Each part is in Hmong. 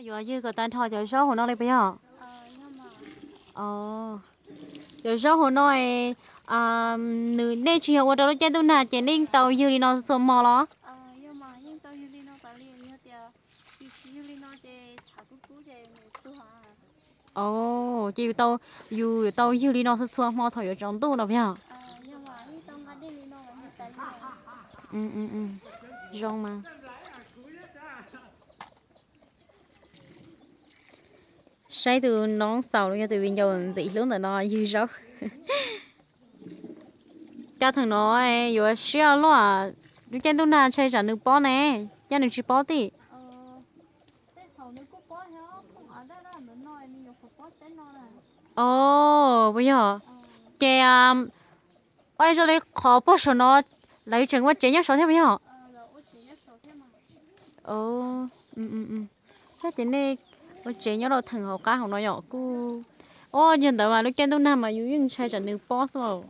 Yuav ywg kom tag nrho cov zaub hauv no li puas yog? Cov zaub hauv no, nws nej tsis yog ua rau lub caij ntuj nag ces nej yeej tau ywg li no txhua hmo los? Ces yus tau, yus tau ywg li no txhua txhua hmo thaum yuav tsaus ntuj no puas yog? Zoo mas. Saib tus noob xaus los yog tus viv ncaus ntxim hlub ntawm no ywg zaub. Cas thaum no yuav siab luaj, lub caij ntuj nag ntshai tsam nws pob ne, cas nws tsis pob tij. Os, puas yog? Ces ua zoo li qhov puag saum no lawv tseem ua tsev nyob saud thiab puas yog? Thiab ces nej ua tsev nyob rau theem hauv qab hauv no yom, kuj, o, yog ntawd mas lub caij ntuj nag mas yus yeej ntshai tsam nws pob xwb.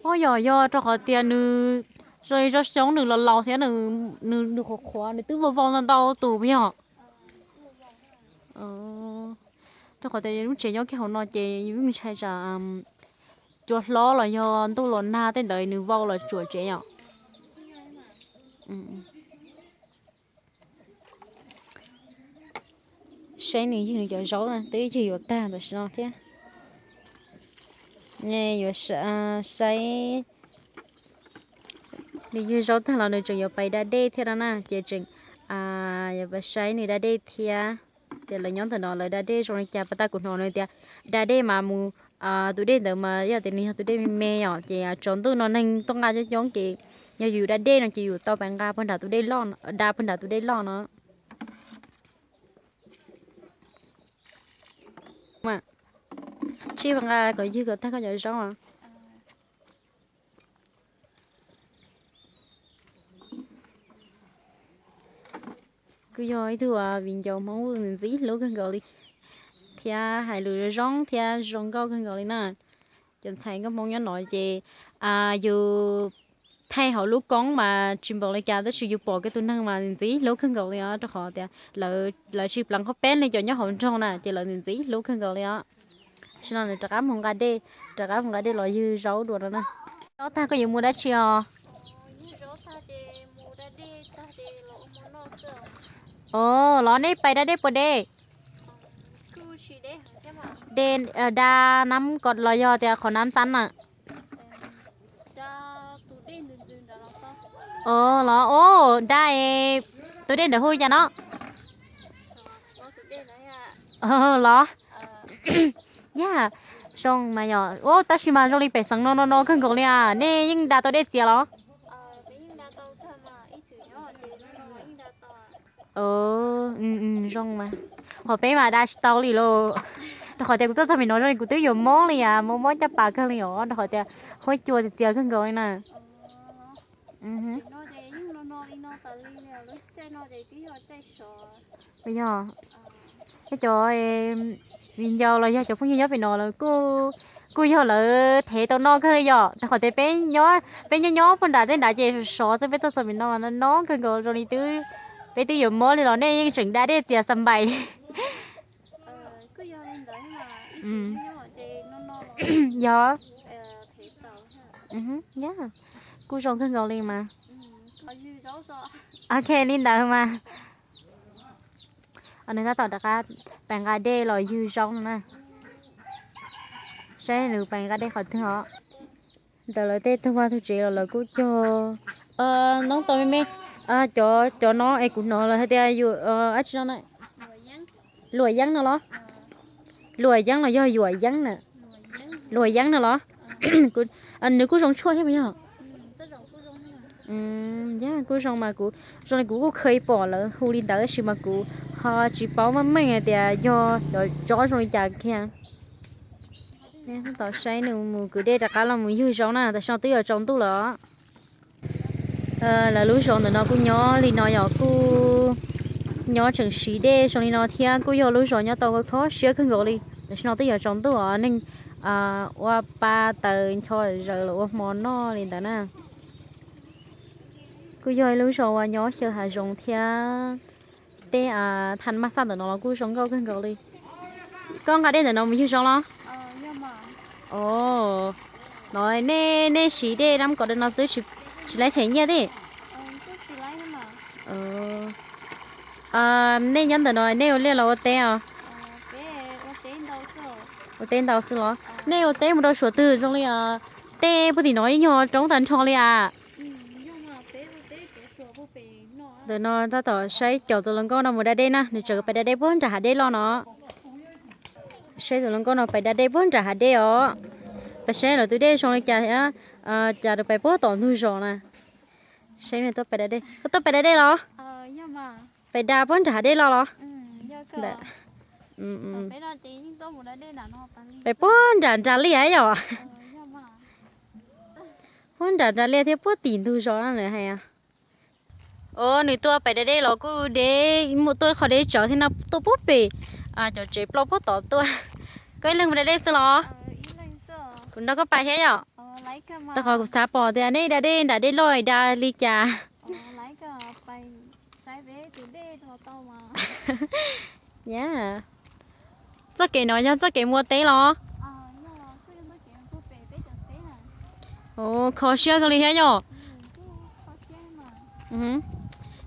O, yog, yog rau qhov tias nws zoo li zoo xyoob, nws los laus thiab, nws qhuav qhuav, nws twb vau vau ntau ntau tus puas yog? Rau qhov tias lub tsev nyob kiag hauv no ces yus yeej ntshai tsam cua hlob los yog ntuj los nag tej ntawd nws vau los tsuam tsev yom. Saib nws ywg nws cov zaub na, twb ywg yuav tag tam sim no thiab. Yuav saib nws ywg zaub tag los nws tseem yuav pais da dej thiab no na, ces tseem yuav pais saib nws da dej thiab. Ces lawv nyob ntawm no lawv da dej zoo li cas, pas tas kuv hnov nws tias da dej mas mus, tus dej ntawd mas yog tias nws yog tus dej me me yom, ces tsaus ntuj no neeg tuaj nqa coob coob ces yog yus da dej no ces yus tau pais nqa puag nram tus dej loj, da puag nram tus dej loj no. Sib nqa kom ywg kom tag koj cov zaub. Kuj yog ib tug viv ncaus Hmoob ntxim hlub kawg nkaus li thiab hais lus zoo thiab zoo nkauj kawg nkaus li na. Cov ntxhais nkauj Hmoob nyob no ces yus thaij hauv lub koob mas tsis npaum li cas tab sis yus pom kiag tus neeg mas ntxim hlub kawg nkaus li os, rau qhov tias lawv tsis pleev qhov peb li cov nyob hauv nroog na ces lawv ntxim hlub kawg nkaus li os. Tam sim no nws rov qab mus nqa dej, rov qab mus nqa dej los ywg zaub dua no na. Zaub tag koj yuav mus dab tsi os? Os, los nej pais da dej puas deb? Dej, da nab kos los yog tias qhov nab xab na? Os, los, o, da es tus dej ntawd hu li cas no? Los, yog, zoo mas yog, tab sis mas zoo li pem xeev no no no kawg nkaus li as, nej yeej da tau dej txias los? Zoo mas, ho peb mas da tsis tau li lauj, rau qhov tias kuv tuaj txog pem no zoo li kuv twb yuav mob li as, mob mob caj pas kawg li os, rau qhov tias huab cua txias txias kawg nkaus li na. Yog, nej cov viv ncaus los yog cov phooj ywg nyob pem no lawv kuj, kuj yog lawv thev tau noj kawg li yom, rau qhov tias peb nyob, peb nyob nyob puag nram tej nrad ces sov xwb, peb tuaj txog pem no no kawg nkaus zoo li twb, peb twb yuav mob li los nej yeej tseem da dej txias xa npais. Yog, kuj zoo kawg nkaus li mas. Ok, li ntawd mas. Nws tab tom rov qab pais nqa dej los ywg zaub no na. Saib nws pais nqa dej qhov twg os. Ntawm lawv tej tug vaj tug tsev los lawv kuj cog noob tau me me. Cov, cov no es kuv hnov lawv hais tias yus, dab tsi no na? Luam yeeb no los? Luam yeeb los yog yuam yeeb na? Luam yeeb no los? Nws kuj zoo tshuaj thiab puas yog? Yog, kuj zoo mas kuv, zoo li kuv kuj kheev pom lawv hu li ntawd tab sis mas kuv ho tsis paub meej meej hais tias yog cov tsob zoo li cas kiag. Tab tom saib nws mus kwv dej rov qab los mus ywg zaub na, tam sim no twb yuav tsaus ntuj lawm. Lawv lub zos ntawm no kuj nyob li no yog kuj nyob tseem siv dej zoo li no thiab kuj yog lub zos nyob tau kho siab kawg nkaus li. Tam sim no twb yuav tsaus ntuj os, neeg ua pa taws ncho zaws los ua hmo noj li ntawd na. Kuj yog ib lub zos uas nyob xyaw hav zoov thiab. Tej thaj maj xaj ntawm no los kuj zoo nkauj kawg nkaus li. Koj nqa dej ntawm no mus ywg zos los? Os, no nej, nej siv dej dab kov dej no xwb, tsis laib them nyiaj thiab? Nej nyob ntawm no nej ua liaj los ua teb os? Ua teb ntau xwb los? Nej ua teb mus rau suav twg zoo li os? Tej puag tim no ib nyuag roob tag nrho li as. Ntawm no tab tom saib cov tus hluas nkauj no mus da dej na, nws tseem pais da dej puag nram hav dej loj no. Saib tus hluas nkauj no pais da dej puag nram hav dej os. Pais saib lawv tus dej zoo li cas thiab, cas nws pais puag tom ntug zos na. Saib nws tuaj pais da dej, koj tuaj pais da dej los? Pais da puag nram hav dej loj los? Pais puag nram nram liaj yom. Puag nram nram liaj thiab puag tim ntug zos na nws hais. Os, nws tuaj pais da dej los kuj deb, muaj tuaj qhov deb tsawv thiab no, tuaj puag pem cov tsev plaub puag tod tuaj. Koj ib leeg mus da dej xwb los? Kuv nrog koj pais thiab yom. Rau qhov kuv xav pom tias nej da dej nram dej loj da li cas. Txoj kev no yog txoj kev mus ua teb los? Kho siab kawg li thiab yom.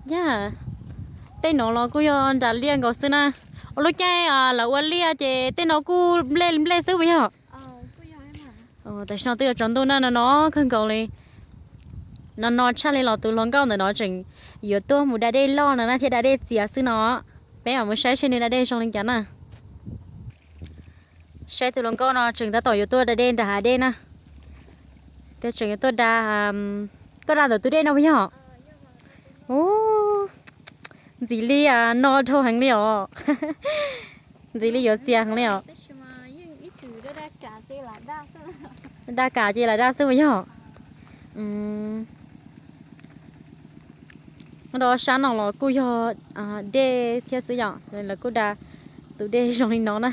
Yog, tej no los kuj yog nram liaj nkaus xwb na. Ua lub caij lawv ua liaj ces tej no kuj nplej nplej xwb puas yog? Tam sim no twb yuav tsaus ntuj na, no no kawg nkaus li. No no tshaj li los tus hluas nkauj ntawm no tseem yuav tuaj mus da dej loj no na thiab da dej txias xwb no. Peb mam mus saib seb nws da dej zoo li cas na. Saib tus hluas nkauj no tseem tab tom yuav tuaj da dej nram hav dej na. Thiab tseem yuav tuaj da, koj da ntawm tus dej no puas yog? Ntxim li no dhau heev li os. Ntxim li yuav txias heev li os. Da kam ces lam da xwb puas yog? Rau sab no los kuj yog dej thiab xwb yom, lawv kuj da tus dej zoo li no na.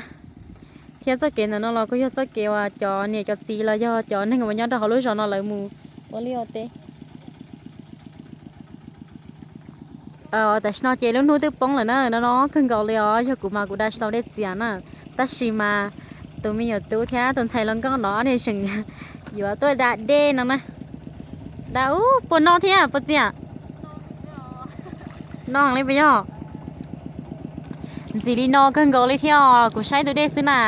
Thiab txoj kev ntawm no los kuj yog txoj kev uas cov niam cov txiv los yog cov neeg uas nyob rau hauv lub zos no lawv mus ua liaj ua teb. Tam sim no ces lub hnub twb poob lawm na, no no kawg nkaus li os, yog kuv mas kuv da tsis tau dej txias na. Tab sis mas tus me nyuam tub thiab tus ntxhais hluas nkauj no ob niag tseem yuav tuaj da dej no na. Da ub puas no thiab puas txias? No heev li puas yog? Ntxim li no kawg nkaus li thiab os, kuv saib tus dej xwb na.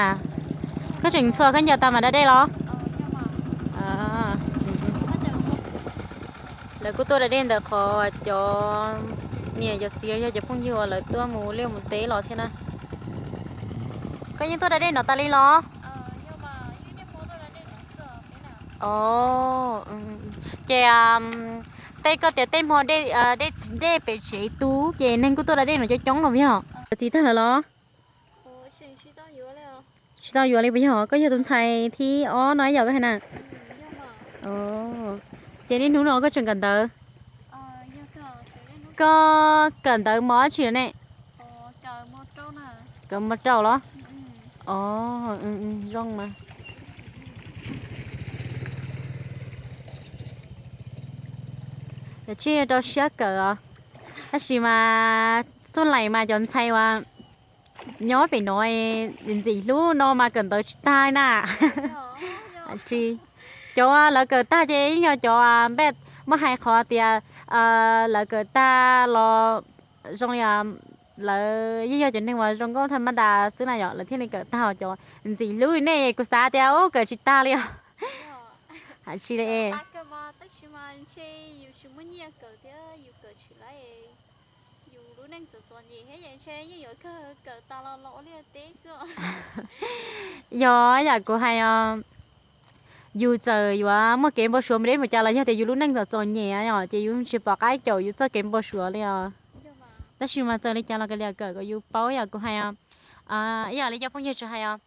Koj tseem ntxhua khaub ncaws tas mam da dej los? Lawv kuj tuaj da dej ntawm qhov cov niam cov txiv yog cov phooj ywg uas lawv tuaj mus liaj mus teb los thiab na. Koj yeej tuaj da dej no tas li los? Ces tej koj tias tej hmo dej pem tsev tu ces neeg kuj tuaj da dej no coob coob los puas yog? Txiv tag lawm los? Tsis tau yuav li puas yog? Koj yog tus ntxhais thib ob no yog koj hais na? Ces niaj hnub no koj tseem kawm ntawv? Koj kawm ntawv mos dab tsi lawm ne? Kawm mos rau los? Os, zoo mas. Yog tsis rau siab kawm os. Tab sis mas txuj lais mas cov ntxhais uas nyob pem no ntxim hlub no mas kawm ntawv tsis tag na. Tsis, cov lawv kawm tag ces yeej yog cov npaj, muab hais qhov tias lawv kawm tag los zoo li lawv yeej yog cov neeg uas zoo nkauj thaj maj das xwb na yom, lawv thiaj li kawm tag. Cov ntxim hlub nej kuv xav tias ub kawm tsis tag li os. Hais tsis li. Yog yam kuv hais os, yus txawm yuav muaj kev npau suav mus deb mus cas los yog tias yus lub neej txom txom nyem os ces yus tsis pom qab caum yus txoj kev npau suav li os. Tab sis mas txawm li cas los kav liam kawm kom yus paub yam kuv hais os. Ib yam li cov phooj ywg tsis hais os,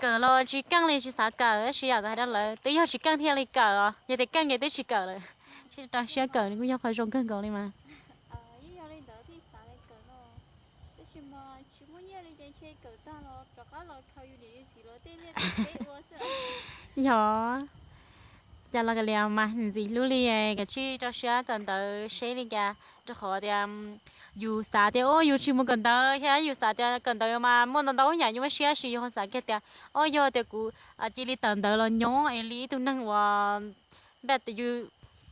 kawm los tsis keej li tsis xav kawm, tab sis yam kuv hais rau lawv twb yog tsis keej thiaj li kawm os, yog tias keej ces twb tsis kawm lawm. Sib rau siab kawm nws kuj yog qhov zoo kawg nkaus li mas. Yog, Cas los kav liam mas ntxim hlub li, kav tsij rau siab kawm ntawv seb li cas, rau qhov tias yus xav tias o yus tsis mus kawm ntawv thiab yus xav tias kawm ntawv mas muaj ntau ntau yam yus muaj siab, tab sis yus ho xav kiag tias o yog tias kuv cia li tawm ntawv los nyob es li ib tug neeg uas npaj tias yus,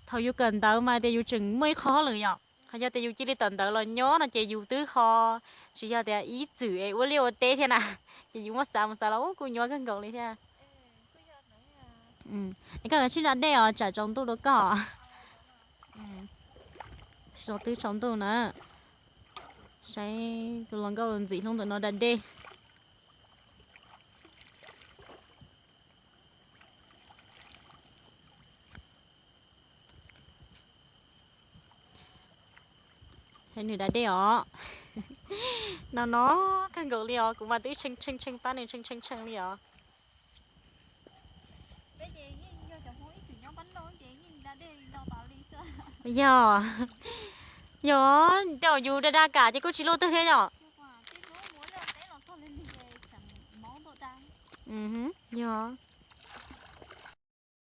thaum yus kawm ntawv mas tias yus tseem muaj ib qho hauj lwm yom, ho yog tias yus cia li tawm ntawv los nyob no ces yus twb ho tsis yog tias ib txwm es ua liaj ua teb thiab na, ces yus muab xav mus xav los kuj nyuaj kawg nkaus li thiab. Es koj kav tsij da dej os tsam tsaus ntuj rau koj. Tsaus twb tsaus ntuj na. Saib tus hluas nkauj ntxim hlub ntawm no da dej. Saib nws da dej os. No no kawg nkaus li os, kuv mas twb tshee tshee tshee pab nws tshee tshee tshee li os. Yog, yog, tej zaum yus da da kam ces kuj tsis luaj twg thiab yom. Yog.